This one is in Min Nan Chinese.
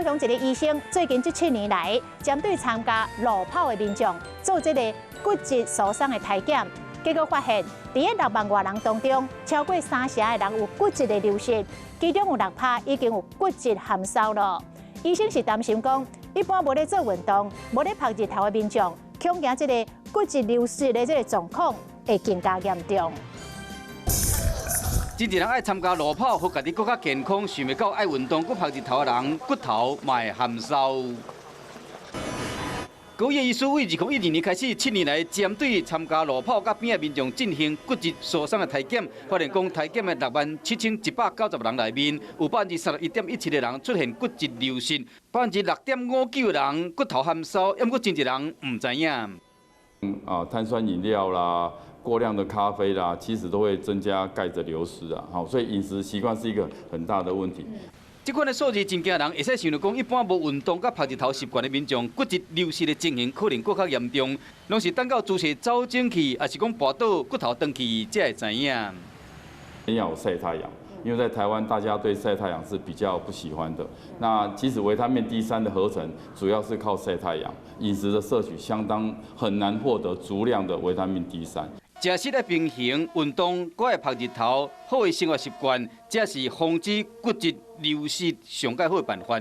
雄一个醫生最近這7年來，針對參加路跑的民眾做這个骨質疏鬆的體檢，結果發現，佇6萬外人當中，超過三成的人有骨質的流失，其中有6趴已經有骨質含羞了。醫生是擔心講，一般無咧做運動、無咧曝日頭的民眾，恐驚這个骨質流失的這个狀況會更加嚴重。真濟人愛參加路跑，予家己閣較健康，想袂到愛運動、閣曝日頭的人，骨頭嘛會含羞。高醫醫師為2012年開始，7年來針對參加路跑佮邊仔民眾進行骨質疏鬆的體檢，發現講體檢的67,190人內面，有31.17%的人出現骨質流失，6.59%的人骨頭含羞，猶閣真濟人毋知影。啊，碳酸飲料啦，過量的咖啡啦，其實都會增加鈣的流失啊。好，所以飲食習慣是一個很大的問題。這款的數字真驚人，會使想著講，一般無運動佮曝日頭習慣的民眾，骨質流失的情形可能閣較嚴重。攏是等到注射酒精去，抑是講跋倒骨頭斷去，才會知影。要有曬太陽，因為在台灣大家對曬太陽是比較不喜歡的。那其實維他命 D3的合成主要是靠曬太陽，飲食的攝取相當很難獲得足量的維他命 D3。食食愛平衡，運動，閣愛曝日頭，好的生活習慣，才是防止骨質流失上蓋好的辦法。